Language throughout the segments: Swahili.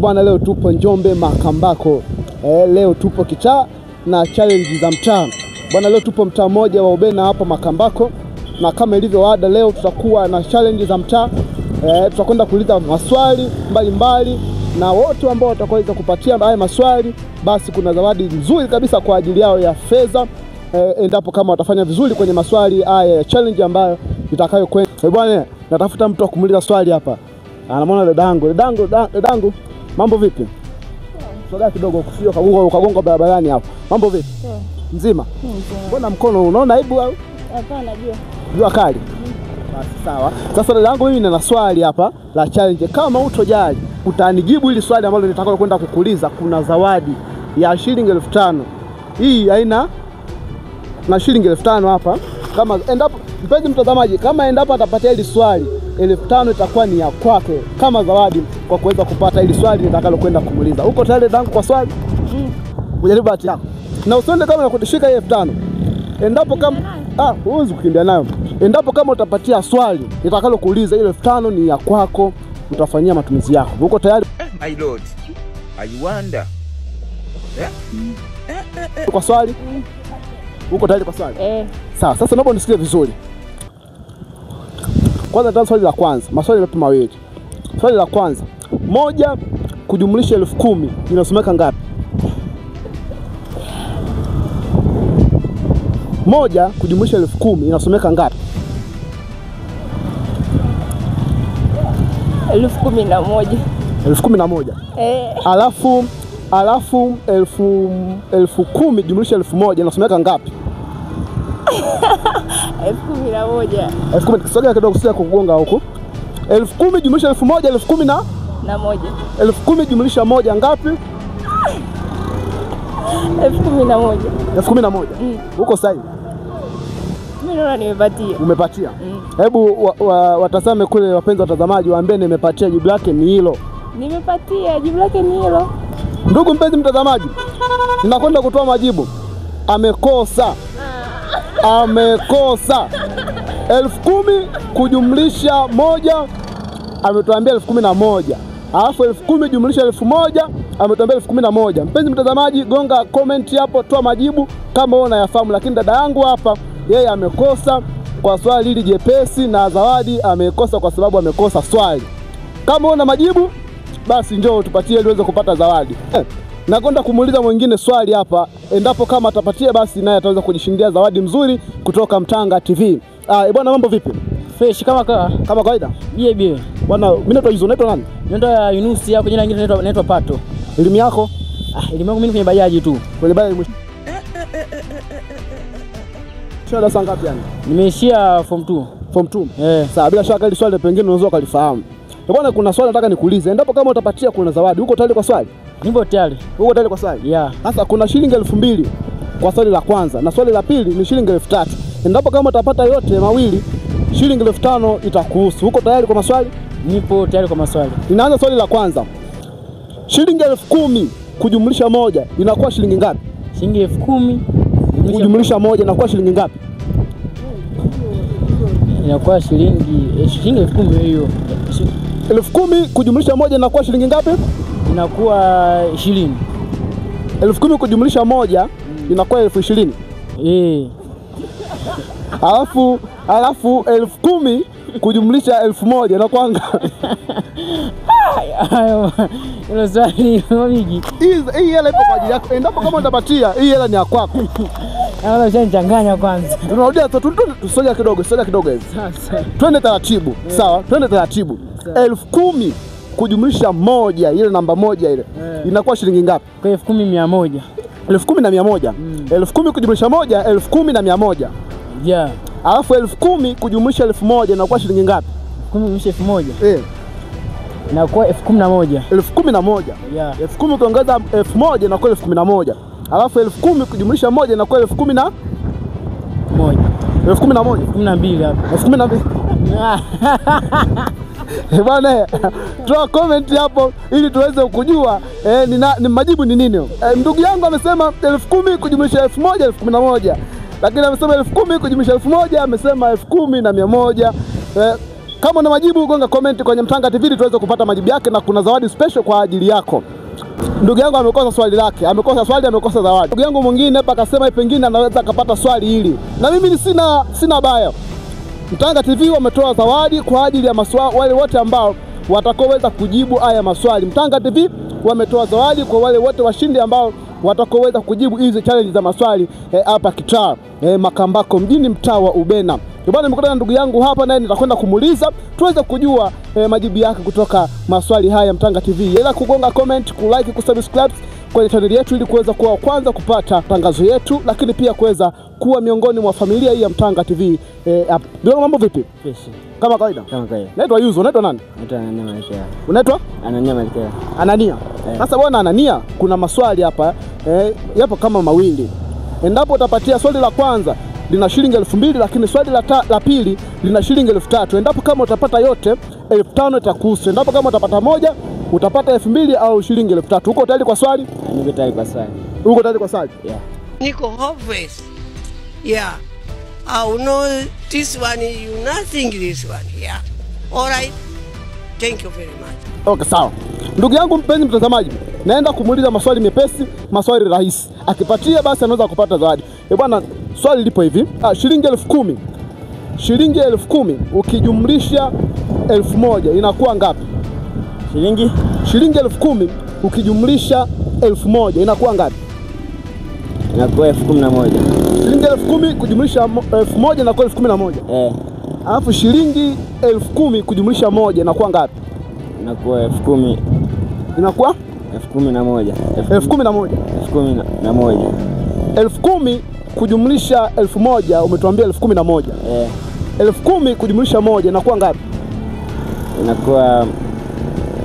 Bwana, leo tupo Njombe Makambako. Leo tupo kichaa na challenge za mtaa. Bwana, leo tupo mtaa mmoja wa Ubena hapa Makambako, na kama ilivyo ada leo tutakuwa na challenge za mtaa. Tutakwenda kuuliza maswali mbalimbali na wote ambao watakaoweza kupatia haya maswali basi kuna zawadi nzuri kabisa kwa ajili yao ya fedha, endapo kama watafanya vizuri kwenye maswali haya ya challenge ambayo itakayokwenda. Bwana, natafuta mtu wa kumuuliza swali hapa. Anamwona dadangu. Dadangu, mambo vipi? Sogea kidogo usije ukagonga barabarani hapo. Mambo vipi? Mzima? Mbona mkono unaona aibu au? Hapana, jua. Jua kali. Basi sawa. Sasa dadangu, mimi nina swali hapa la challenge. Kama hutojali utanijibu hili swali ambalo nitakalo kwenda kukuuliza, kuna zawadi ya shilingi 5000. Hii haina na shilingi 5000 hapa. Kama endapo mpenzi mtazamaji, kama endapo atapatia hili swali, 5000 itakuwa ni ya kwake kama zawadi kwa kuweza kupata hili swali nitakalo kwenda kumuuliza. Uko tayari dadangu kwa swali? Ujaribu bahati yako. Na usiende kama nakushika hii 5000. Endapo kama huwezi kukimbia nayo. Endapo kama utapatia swali nitakalo kuuliza, ile 5000 ni ya kwako, utafanyia matumizi yako. Uko tayari? My lord, I wonder. Kwa swali? Uko tayari kwa swali? Sawa, sasa naomba unisikie vizuri. Kwanza nitaanza swali la kwanza. Maswali yapo mawili. Swali la kwanza, 1 kujumlisha 10,000 inasomeka ngapi? 1 kujumlisha 10,000 inasomeka ngapi? 11,000. 11,000. Alafu 10,000 jumlisha 1,000 inasomeka ngapi? 11,000. 10,000. Sogea kidogo usije kugonga huko. 10,000 jumlisha 1,000, 10,000 na moja. 10,000 jumlisha 1 ngapi? 11,000. 11,000. Uko sahihi? Mimi naona nimepatia. Umepatia? Hebu watazame kule wapenzi watazamaji, waambie nimepatia, jibu lake ni hilo. Nimepatia, jibu lake ni hilo. Ndugu mpenzi mtazamaji, ninakwenda kutoa majibu. Amekosa. Amekosa. 10,000 kujumlisha 1 ametuambia 11,000. Alafu 10,000 jumlisha 1,000 ametuambia 11,000. Mpenzi mtazamaji, gonga comment hapo, toa majibu kama wewe unayafahamu. Lakini dada yangu hapa yeye amekosa kwa swali hili jepesi, na zawadi amekosa kwa sababu amekosa swali. Kama una majibu basi njoo tupatie ili uweze kupata zawadi. Nakwenda kumuuliza mwingine swali hapa, endapo kama atapatia basi naye ataweza kujishindia zawadi mzuri kutoka Mtanga TV. Bwana, mambo vipi? Fresh kama kama kawaida. Bie. Bwana, mimi naitwa Yuzo, unaitwa nani? Naitwa Yunusi, yako jina lingine naitwa Pato. Elimu yako? Elimu yangu mimi kwenye bajaji tu. Kwenye bajaji. Darasa ngapi yani? Nimeishia form 2. Form 2. Sawa, bila shaka hili swali pengine unaweza ukalifahamu. Bwana, kuna swali nataka nikuulize. Endapo kama utapatia kuna zawadi. Uko tayari kwa swali? Nipo tayari. Uko tayari kwa swali? Yeah. Sasa kuna shilingi 2,000 kwa swali la kwanza na swali la pili ni shilingi 3,000. Endapo kama utapata yote mawili, shilingi 5,000 itakuhusu. Uko tayari kwa maswali? Nipo tayari kwa maswali. Ninaanza swali la kwanza. Shilingi 10,000 kujumlisha 1 inakuwa shilingi ngapi? Shilingi 10,000 kujumlisha 1 inakuwa shilingi ngapi? Inakuwa shilingi 10,000 hiyo. 10,000 kujumlisha 1 inakuwa shilingi ngapi? Inakuwa 20. 10,000 kujumlisha 1 inakuwa 20,000. Alafu 10,000 kujumlisha 1,000 inakuwa ngapi? Hayo hilo swali mingi. Hii hela ipo kwa ajili yako. Endapo kama utapatia, hii hela ni ya kwako. Naona ushanichanganya kwanza. Tunarudia tu, kidogo, soja kidogo hivi. Sasa. Twende taratibu. Sawa, twende taratibu. 10,000 kujumlisha 1, ile namba 1 ile. Inakuwa shilingi ngapi? Kwa 10,100. 10,100. 10,000 kujumlisha 1, 10,100. Yeah. Alafu 10,000 kujumlisha 1,000 inakuwa shilingi ngapi? 10,000 kujumlisha 1,000. Inakuwa 11,000. 11,000. Yeah. 10,000 ukiongeza 1,000 inakuwa 11,000. Alafu 10,000 kujumlisha 1 inakuwa 10,001. 11,000. 12 hapo. 12,000. Bwana, toa comment hapo ili tuweze kujua ni majibu ni nini. Ndugu yangu amesema 10,000 kujumlisha 1,000 11,000. Lakini amesema 10,000 kujumlisha 1,000, amesema 10,100. Kama una majibu gonga comment kwenye Mtanga TV tuweze kupata majibu yake, na kuna zawadi special kwa ajili yako. Ndugu yangu amekosa swali lake, amekosa swali, amekosa zawadi. Ndugu yangu mwingine hapa akasema pengine anaweza akapata swali hili, na mimi sina baya. Mtanga TV wametoa zawadi kwa ajili ya maswali wale wote ambao watakaoweza kujibu haya maswali. Mtanga TV wametoa zawadi kwa wale wote washindi ambao watakaoweza kujibu hizi challenge za maswali hapa kitaa Makambako mjini, mtaa wa Ubena. Bwana, nimekutana na ndugu yangu hapa, naye nitakwenda kumuuliza tuweze kujua majibu yake kutoka maswali haya Mtanga TV. Ila kugonga comment, kulike, kusubscribe kwenye channel yetu ili kuweza kuwa kwanza kupata tangazo yetu, lakini pia kuweza kuwa miongoni mwa familia hii ya Mtanga TV. Ndio, mambo vipi? Fresh. Kama kawaida. Kama kawaida. Naitwa Yuzo, unaitwa nani? Naitwa Anania Malekea. Unaitwa? Anania Malekea. Anania. Sasa bwana Anania, kuna maswali hapa yapo kama mawili. Endapo utapatia swali la kwanza lina shilingi 2000, lakini swali la pili lina shilingi 3000. Endapo kama utapata yote 5000 itakuhusu. Endapo kama utapata moja utapata 2000 au shilingi 3000. Uko tayari kwa swali? Niko tayari kwa swali. Uko tayari kwa swali? Yeah. Niko hopeless. Yeah. I know this one, you nothing this one. Yeah. All right. Thank you very much. Okay, sawa. Ndugu yangu mpenzi mtazamaji, naenda kumuuliza maswali mepesi, maswali rahisi. Akipatia basi anaweza kupata zawadi. Bwana, swali lipo hivi. Shilingi 10,000. Shilingi 10,000 ukijumlisha 1,000 inakuwa ngapi? Shilingi 10,000 ukijumlisha 1,000 inakuwa ngapi? Inakuwa 11,000. Shilingi 10,000 kujumlisha 1,000 inakuwa 11,000. Alafu shilingi 10,000 kujumlisha 1 inakuwa ngapi? Inakuwa 10,000. Inakuwa 11,000. 11,000. 11,000. 10,000 kujumlisha 1,000 umetuambia 11,000. 10,000 kujumlisha 1 inakuwa ngapi? Inakuwa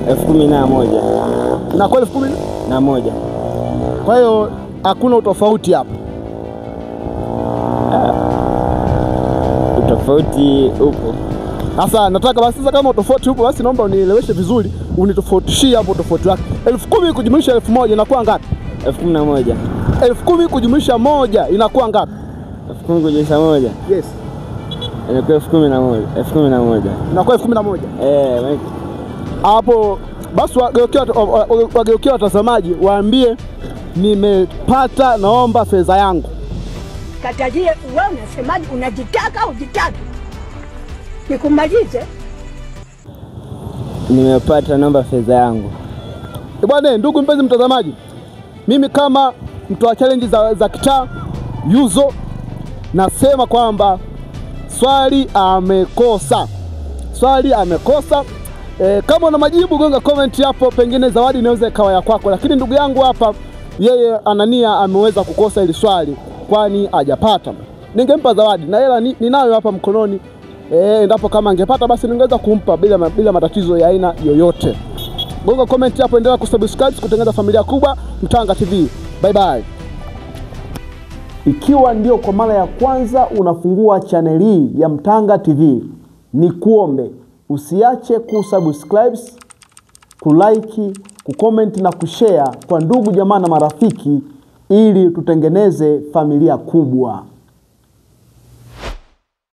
11,000. Inakuwa 11,000. Kwa hiyo hakuna utofauti hapa. Utofauti upo. Sasa nataka basi, sasa kama utofauti upo basi naomba unieleweshe vizuri, unitofautishie hapo tofauti wake. 10,000 kujumlisha 1,000 inakuwa ngapi? 11,000. 10,000 kujumlisha 1 inakuwa ngapi? 10,000 kujumlisha 1. Yes. Inakuwa 11,000. 11,000. Inakuwa 11,000. Hapo basi wageukia watazamaji waambie nimepata, naomba fedha yangu. Katajie wewe unasemaje, unajitaka au jitaki? Nikumalize. Nimepata, naomba fedha yangu. Bwana, ndugu mpenzi mtazamaji, mimi kama mtoa challenge za kitaa Yuzo nasema kwamba swali amekosa. Swali amekosa. Kama una majibu gonga comment hapo, pengine zawadi inaweza ikawa ya kwako. Lakini ndugu yangu hapa yeye Anania ameweza kukosa ili swali kwani hajapata. Ningempa zawadi na hela ninayo hapa mkononi. Endapo kama angepata basi ningeweza kumpa bila matatizo ya aina yoyote. Gonga comment hapo, endelea kusubscribe kutengeneza familia kubwa Mtanga TV. Bye bye. Ikiwa ndio kwa mara ya kwanza unafungua channel hii ya Mtanga TV, ni kuombe usiache kusubscribe, kulike, kucomment na kushare kwa ndugu jamaa na marafiki ili tutengeneze familia kubwa.